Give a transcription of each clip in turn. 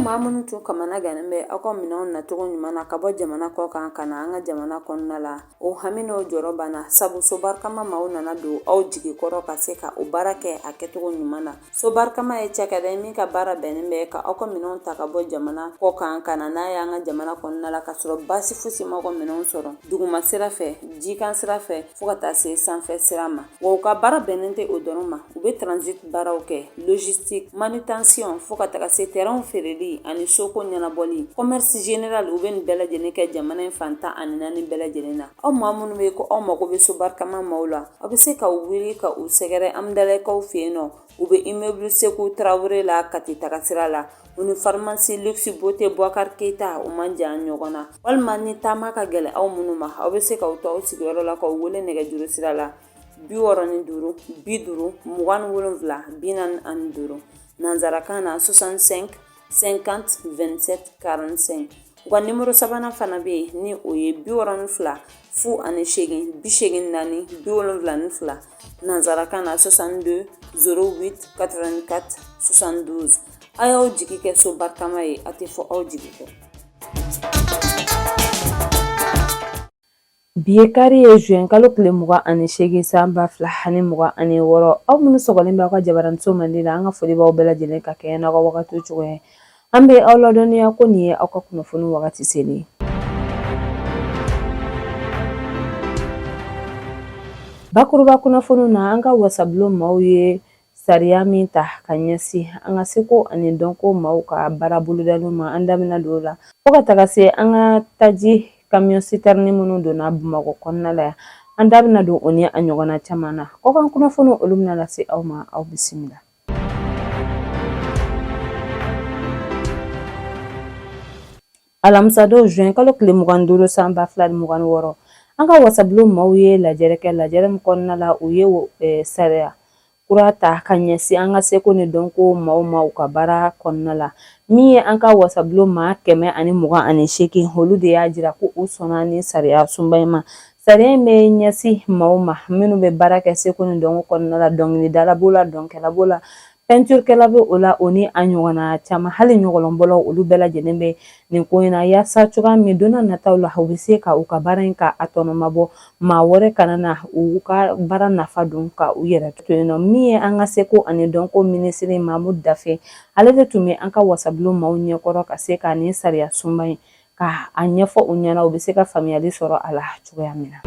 maa minnu tun kamana gannen bɛ aw ka minɛnw nacogo ɲuman na ka bɔ jamana kɔ kan ka na an ka jamana kɔnɔna la, o hami n'o jɔrɔ banna, sabu Sobarikama maaw nana don aw jigi kɔrɔ ka se ka o baara kɛ a kɛcogo ɲuman na. Sobarikama ye cakɛda ye min ka baara bɛnnen bɛ ka aw ka minɛnw ta ka bɔ jamana kɔ kan ka na n'a ye an ka jamana kɔnɔna la, ka sɔrɔ baasi fosi m'aw ka minɛnw sɔrɔ duguma sira fɛ, jikan sira fɛ, fo ka taa se sanfɛ sira ma. Wa u ka baara bɛnnen tɛ o dɔrɔn ma, u bɛ transit baaraw kɛ, logistique, manutention, fo ka taga se terrainw feereli ani soko ɲɛnabɔli, commerce général. U bɛ nin bɛɛ lajɛlen kɛ jamana in fan 14 bɛɛ lajɛlen na. Aw maa minnu bɛ ko aw mago bɛ Sobarikama maaw la, aw bɛ se ka wuli ka u sɛgɛrɛ Amudalayi-kaw fɛ yen nɔ. U bɛ immeuble Seku Tarawele la Kati taga sira la. U ni pharmacie Luxe Beauté Boubacar Keita, u man jan ɲɔgɔn na. Walima ni taama ka gɛlɛn aw minnu ma, aw bɛ se k'aw to aw sigiyɔrɔ la k'aw wele nɛgɛjuru sira la 65 50 27 45, nansarakan na 65 50 27 45. U ka nimoro sabanan fana bɛ yen, ni o ye 62 08 84 72, nansarakan na 62 08 84 72. A y'aw jigi kɛ Sobarikama ye, a tɛ fɔ aw jigi kɔ. Bi ye kari ye, juin kalo tile 28 san 2026. Aw minnu sɔgɔlen bɛ aw ka jabaraninso mandi la, an ka foli b'aw bɛɛ lajɛlen ka kɛɲɛ n'aw ka wagati cogo ye. An bɛ aw ladɔnniya ko nin ye aw ka kunnafoni wagati selen ye. Bakuruba kunnafoniw na, an ka wasabulon maaw ye sariya min ta ka ɲɛsin an ka seko ani dɔnko maaw ka baara bolodalenw ma, an da bɛna don o la, fo ka taga se an ka taji camion citerne minnu donna Bamakɔ kɔnɔna la yan, an da bɛna don o ni a ɲɔgɔnna caman na. Kɔkan kunnafoniw, olu bɛna lase aw ma. Aw bisimila. Alamisadon, juin kalo tile 25 san 2026, an ka wasabulon maaw ye lajɛrɛ kɛ. Lajɛrɛ min kɔnɔna la, u ye sariya kura ta ka ɲɛsin an ka seko ni dɔnko maaw ma u ka baara kɔnɔna la. Min ye an ka wasabulon maa 128, olu de y'a jira ko u sɔnna ni sariya sunba in ma. Sariya in bɛ ɲɛsin maaw ma minnu bɛ baara kɛ seko ni dɔnko kɔnɔna la, dɔnkilidala b'o la, dɔnkɛla b'o la, peinturekɛla bɛ o la, o ni a ɲɔgɔnna caman, hali ɲɔgɔlɔnbɔlaw, olu bɛɛ lajɛlen bɛ nin ko in na, yaasa cogoya min don nataw la, u bɛ se ka u ka baara in ka a tɔnɔmabɔ, maa wɛrɛ kana na u ka baara nafa dun ka u yɛrɛ to yen nɔ. Min ye an ka seko ani dɔnko minisiri Mamudu Dafe, ale de tun bɛ an ka wasabulon maaw ɲɛkɔrɔ ka se ka nin sariya sunba in ka a ɲɛfɔ u ɲɛna, u bɛ se ka faamuyali sɔrɔ a la cogoya min na.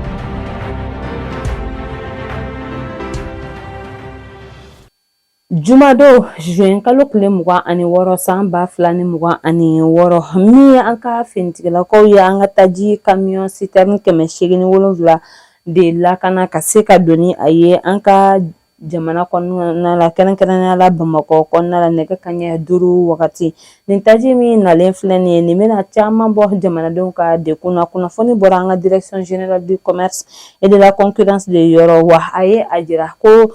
Jumadon, juin kalo tile 26 san 2026, min ye an ka finitigilakaw ye an ka taji camion citerne 807 de lakana ka se ka don ni a ye an ka jamana kɔnɔna la, kɛrɛnkɛrɛnnenya la Bamakɔ kɔnɔna la, nɛgɛ kanɲɛ 5 wagati. Nin taji min nalen filɛ nin ye, nin bɛna caman bɔ jamanadenw ka dekun na. Kunnafoni bɔra an ka direction générale du commerce et de la concurrence de yɔrɔ. Wa a ye a jira ko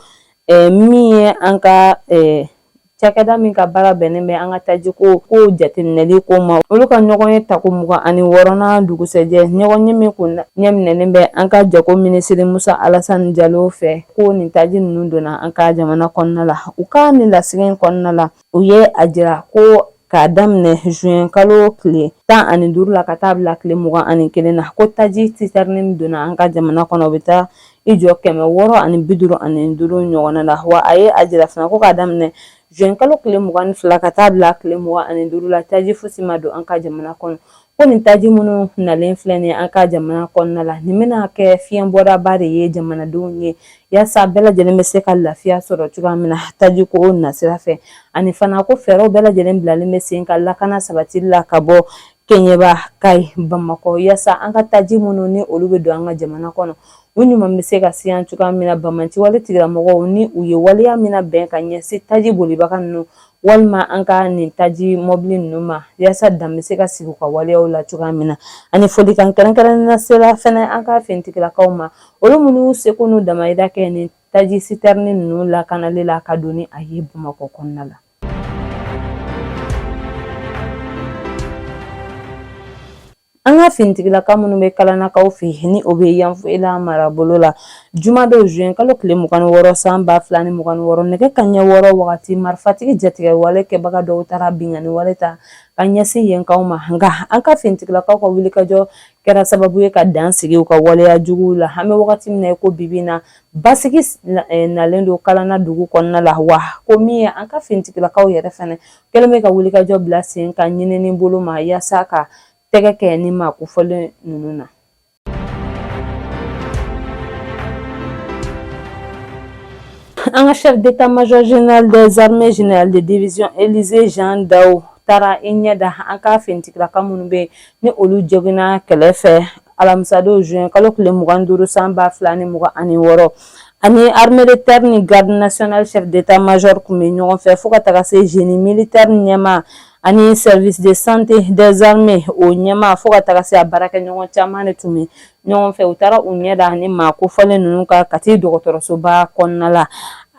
min ye an ka cakɛda min ka baara bɛnnen bɛ an ka tajiko ko jateminɛli ko ma, olu ka ɲɔgɔnye tako 26nan dugusɛjɛ, ɲɔgɔnye min kun ɲɛminɛnen bɛ an ka jago minisiri Musa Alasani Jalo fɛ, ko nin taji ninnu donna an ka jamana kɔnɔna la. U ka nin lasigi in kɔnɔna la, u ye a jira ko k'a daminɛ juin kalo tile 15 la ka taa bila tile 21 na, ko taji citerne min donna an ka jamana kɔnɔ, o bɛ taa i jɔ 655 ɲɔgɔnna la. Wa a ye a jira fana ko k'a daminɛ juin kalo tile 22 ka taa bila tile 25 la, taji fosi ma don an ka jamana kɔnɔ. Ko nin taji minnu nalen filɛ nin an ka jamana kɔnɔna la, nin bɛna kɛ fiɲɛbɔdaba de ye jamanadenw ye, yaasa bɛɛ lajɛlen bɛ se ka lafiya sɔrɔ cogoya min na taji ko nasira fɛ. Ani fana ko fɛɛrɛw bɛɛ lajɛlen bilalen bɛ sen kan lakana sabatili la ka bɔ Kɛɲɛba, Kayi, Bamakɔ, yaasa an ka taji minnu ni olu bɛ don an ka jamana kɔnɔ, u ɲuman bɛ se ka se yan cogoya min na. Banbaanciwale tigilamɔgɔw ni u ye waleya min bɛn ka ɲɛsin taji bolibaga ninnu walima an ka nin taji mɔbili ninnu ma, yaasa dan bɛ se ka sigi u ka waleyaw la cogoya min na. Ani folikan kɛrɛnkɛrɛnnen sera fɛnɛ an ka finitigilakaw ma, olu minnu seko n'u damayira kɛ nin taji citerne ninnu lakanali la ka don ni a ye Bamakɔ kɔnɔna la. An ka finitigilaka minnu bɛ Kalanakaw fɛ yen, ni o bɛ Yanfolila marabolo la, jumadon juin kalo tile 26 san 2026, nɛgɛ kanɲɛ 6 wagati, marifatigi jatigɛwale kɛbaga dɔw taara binkanni wale ta ka ɲɛsin yenkaw ma. Nka an ka finitigilakaw ka wulikajɔ kɛra sababu ye ka dan sigi u ka waleya juguw la. An bɛ wagati min na i ko bibi na, basigi nalen don Kalana dugu kɔnɔna la, wa ko min ye an ka finitigilakaw yɛrɛ fana kɛlen bɛ ka wulikajɔ bila sen kan ɲinini bolo ma yaasa ka tɛgɛ kɛ ni maa kofɔlen ninnu na. An ka chef d'état-major général des armées, général de division Élisée Jean Dao taara i ɲɛ da an ka finitigilaka minnu bɛ ni olu joginna kɛlɛ fɛ alamisadon juin kalo tile 25 san 2026, ani armée de terre ni garde nationale chef d'état-major tun bɛ ɲɔgɔn fɛ, fo ka taga se génie militaire ɲɛmaa ani service de santé des armées o ɲɛmaa, fo ka taga se a baarakɛɲɔgɔn caman de tun bɛ ɲɔgɔn fɛ. U taara u ɲɛ da ni maa kofɔlen ninnu kan Kati dɔgɔtɔrɔsoba kɔnɔna la.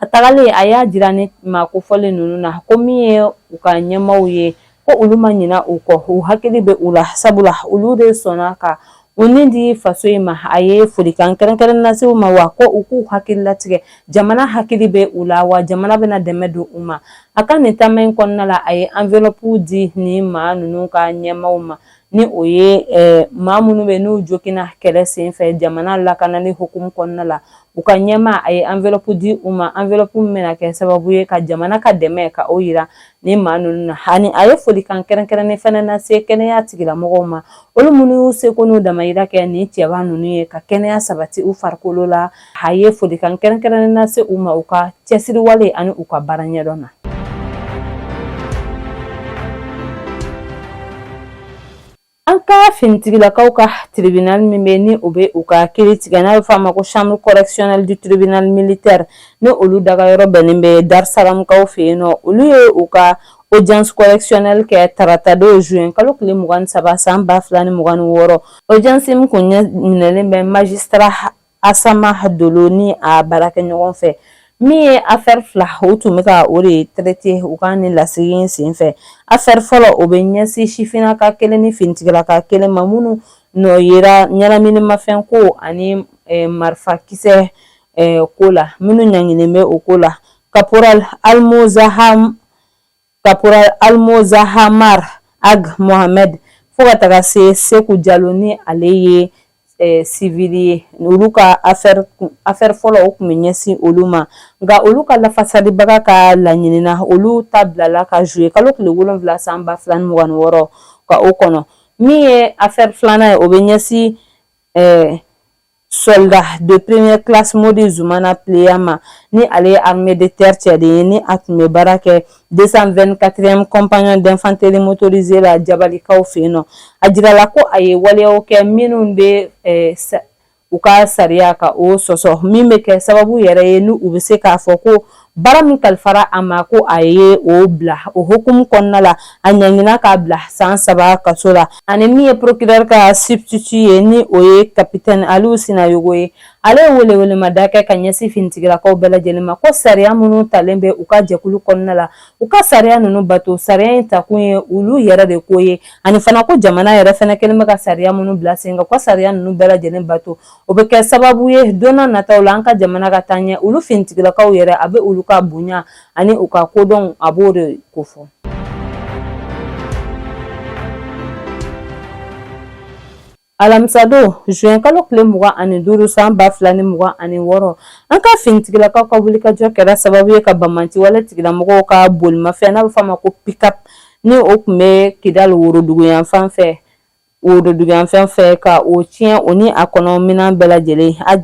A tagalen, a y'a jira ni maa kofɔlen ninnu na ko min ye u ka ɲɛmaaw ye, ko olu ma ɲina u kɔ, u hakili bɛ u la, sabula olu de sɔnna ka u ni di faso in ma. A ye folikan kɛrɛnkɛrɛn lase u ma, wa ko u k'u hakili latigɛ, jamana hakili bɛ u la, wa jamana bɛna dɛmɛ don u ma. A ka nin taama in kɔnɔna la, a ye enveloppe di ni maa ninnu ka ɲɛmaaw ma, ni o ye maa minnu bɛ n'u joginna kɛlɛ senfɛ jamana lakanani hukumu kɔnɔna la. U ka ɲɛmaa, a ye enveloppe di u ma, enveloppe min bɛna kɛ sababu ye ka jamana ka dɛmɛ ka o yira ni maa ninnu na. Ani a ye folikan kɛrɛnkɛrɛnnen fana lase kɛnɛya tigilamɔgɔw ma, olu minnu y'u seko n'u damayira kɛ nin cɛba ninnu ye ka kɛnɛya sabati u farikolo la. A ye folikan kɛrɛnkɛrɛnnen lase u ma u ka cɛsiriwale ani u ka baara ɲɛdɔn na. An ka finitigilakaw ka tribunal min bɛ ni o bɛ u ka kiiri tigɛ, n'a bɛ fɔ a ma ko chambre correctionnelle du tribunal militaire, ni olu dagayɔrɔ bɛnnen bɛ Darsalamkaw fɛ yen nɔ, olu ye u ka audience correctionnelle kɛ taratadon juin kalo tile 23 san 2026. Audience min kun ɲɛ minɛlen bɛ magistrat Asama Dolo ni a baarakɛɲɔgɔn fɛ, min ye affaire fila, u tun bɛ ka o de traiter u ka nin lasigi in senfɛ. Affaire fɔlɔ, o bɛ ɲɛsin sifinnaka kelen ni finitigilaka kelen ma, minnu nɔ yera ɲɛnaminimafɛn ko ani marifakisɛ ko la, minnu ɲanginen bɛ o ko la, caporal Almozaham Caporal Almozahamar Ag Mohamed, fo ka taga se Seku Jalo, ni ale ye civil ye. Olu ka affaire fɔlɔ, o tun bɛ ɲɛsin olu ma, nka olu ka lafasalibaga ka laɲini na, olu ta bilala ka juillet kalo tile 7 san 2026 ka o kɔnɔ. Min ye affaire filanan ye, o bɛ ɲɛsin soldat de première classe Modi Zumana Pleya ma, ni ale ye armée de terre cɛden ye, ni a tun bɛ baara kɛ 224e compagnie d'infanterie motorisée la Jabalikaw fɛ yen nɔ. A jirala ko a ye waleyaw kɛ minnu bɛ u ka sariya ka o sɔsɔ, min bɛ kɛ sababu yɛrɛ ye ni u bɛ se k'a fɔ ko baara min kalifara a ma, ko a ye o bila. O hukumu kɔnɔna la, a ɲangina k'a bila san 3 kaso la. Ani min ye procureur ka substitut ye, ni o ye capitaine Aliou Sinayogo ye, ale ye welewelemada kɛ ka ɲɛsin finitigilakaw bɛɛ lajɛlen ma ko sariya minnu talen bɛ u ka jɛkulu kɔnɔna la, u ka sariya ninnu bato. Sariya in takun ye olu yɛrɛ de ko ye, ani fana ko jamana yɛrɛ fana kɛlen bɛ ka sariya minnu bila sen kan, u ka sariya ninnu bɛɛ lajɛlen bato. O bɛ kɛ sababu ye don n'a nataw la an ka jamana ka taa ɲɛ. Olu finitigilakaw yɛrɛ, a bɛ olu ka bonya ani u ka kodɔn, a b'o de kofɔ. Alamisadon juin kalo tile 25 san 2026, an ka finitigilakaw ka wulikajɔ kɛra sababu ye ka banbaanci wale tigilamɔgɔw ka bolimafɛn, n'a bɛ fɔ a ma ko pick-up, ni o tun bɛ Kidali woroduguyanfan fɛ, ka o tiɲɛ, o ni a kɔnɔminɛn bɛɛ lajɛlen a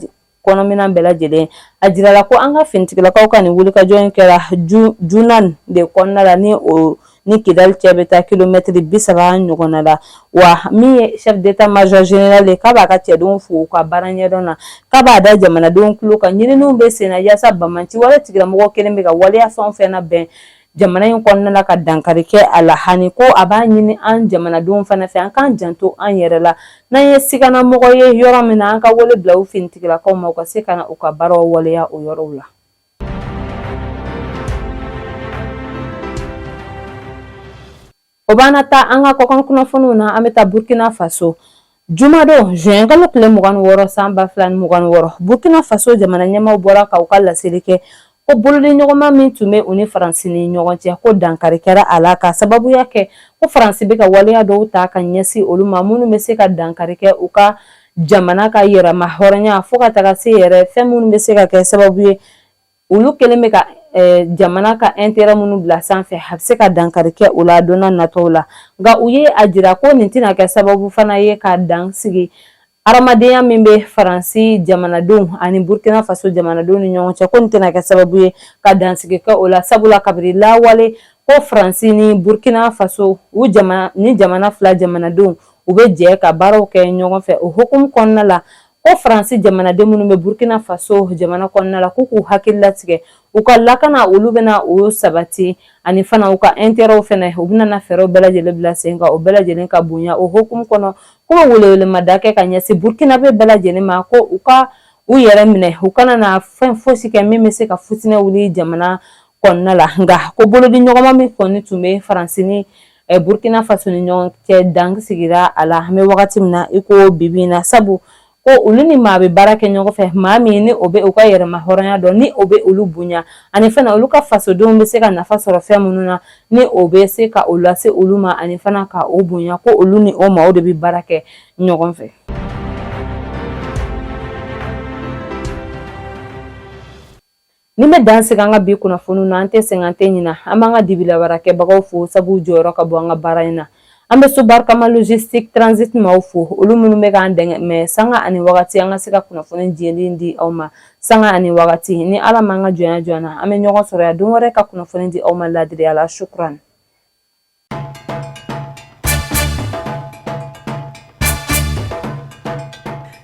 kɔnɔminɛn bɛɛ lajɛlen. A jirala ko an ka finitigilakaw ka nin wulikajɔ in kɛra Junan de kɔnɔna la, ni o ni Kidali cɛ bɛ taa kilomɛtiri 30 ɲɔgɔnna la. Wa min ye chef d'état-major général ye, k'a b'a ka cɛdenw fo u ka baara ɲɛdɔn na, k'a b'a da jamanadenw tulo kan ɲininiw bɛ sen na yaasa banbaanci wale tigilamɔgɔ kelen bɛ ka waleya fɛn o fɛn na bɛn jamana in kɔnɔna la ka dankari kɛ a la. Hani ko a b'a ɲini an jamanadenw fana fɛ, an k'an janto an yɛrɛ la, n'an ye siganamɔgɔ ye yɔrɔ min na, an ka wele bila u finitigilakaw ma, u ka se ka na u ka baaraw waleya o yɔrɔw la. O b'an na taa an ka kɔkan kunnafoniw na. An bɛ taa Burkina Faso. Jumadon juin kalo tile 26 san 2026, Burkina Faso jamana ɲɛmaaw bɔra ka u ka laseli kɛ ko bolodiɲɔgɔnma min tun bɛ u ni Faransi ni ɲɔgɔn cɛ, ko dankari kɛra a la ka sababuya kɛ ko Faransi bɛ ka waleya dɔw ta ka ɲɛsin olu ma minnu bɛ se ka dankari kɛ u ka jamana ka yɛrɛma hɔrɔnya, fo ka taga se yɛrɛ fɛn minnu bɛ se ka kɛ sababu ye olu kɛlen bɛ ka jamana ka intérêt minnu bila sanfɛ, a bɛ se ka dankari kɛ o la don nataw la. Nka u ye a jira ko nin tɛna kɛ sababu fana ye ka dan sigi hadamadenya min bɛ Faransi jamanadenw ani Burkina Faso jamanadenw ni ɲɔgɔn cɛ, ko nin tɛna kɛ sababu ye ka dansigi kɛ o la, sabula kabiri lawale ko Faransi ni Burkina Faso, u jamana ni jamana fila jamanadenw, u bɛ jɛ ka baaraw kɛ ɲɔgɔn fɛ. O hukumu kɔnɔna la, ko Faransi jamanaden minnu bɛ Burkina Faso jamana kɔnɔna la, k'u k'u hakili latigɛ, u ka lakana olu bɛna o sabati, ani fana u ka intérêt fana, u bɛna na fɛɛrɛw bɛɛ lajɛlen bila sen kan, o bɛɛ lajɛlen ka bonya. O hukumu kɔnɔ, ko bɛ welewelemada kɛ ka ɲɛsin Burkinabé bɛɛ lajɛlen ma ko u ka u yɛrɛ minɛ, u kana na fɛn fosi kɛ min bɛ se ka fitinɛ wuli jamana kɔnɔna la. Nka ko bolodiɲɔgɔnma min kɔni tun bɛ Faransi ni Burkina Faso ni ɲɔgɔn cɛ, dan sigira a la an bɛ wagati min na i ko bibi in na, sabu ko olu ni maa bɛ baara kɛ ɲɔgɔn fɛ, maa min ni o bɛ u ka yɛrɛma hɔrɔnya dɔn, ni o bɛ olu bonya, ani fana olu ka fasodenw bɛ se ka nafa sɔrɔ fɛn minnu na, ni o bɛ se ka o lase olu ma, ani fana ka o bonya, ko olu ni o maaw de bɛ baara kɛ ɲɔgɔn fɛ. Nin bɛ dan sigi an ka bi kunnafoniw na. An tɛ sɛgɛn, an tɛ ɲina. An b'an ka dibilabarakɛbagaw fo, sabu jɔyɔrɔ ka bon an ka baara in na. An bɛ so barikama logistique transit maaw fo, olu minnu bɛ k'an dɛmɛ sanga ani wagati an ka se ka kunnafoni jɛlen di aw ma sanga ani wagati. Ni Ala m'an ka jɔnya jɔ an na, an bɛ ɲɔgɔn sɔrɔ yan don wɛrɛ ka kunnafoni di aw ma laadiriya la. Shukran.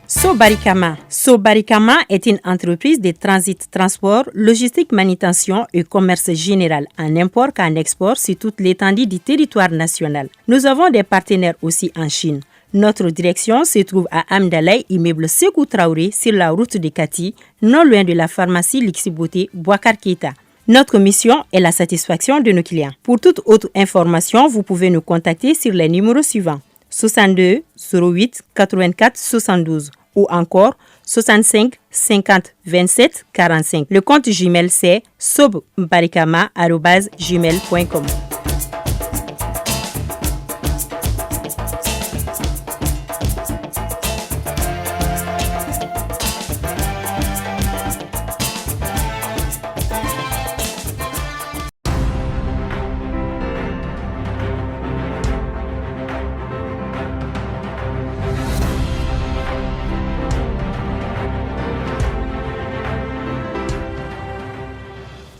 Sobarikama. Sobarikama est une entreprise de transit, transport, logistique, manutention et commerce général en import qu'en export sur toute l'étendue du territoire national. Nous avons des partenaires aussi en Chine. Notre direction se trouve à Hamdallaye, immeuble Sekou Traoré, sur la route de Kati, non loin de la pharmacie Lixiboté Boikar Keita. Notre mission est la satisfaction de nos clients. Pour toute autre information, vous pouvez nous contacter sur les numéros suivants: 62 08 84 72 ou encore 65 50 27 45. Le compte Gmail, c'est sobbarikama.gmail.com.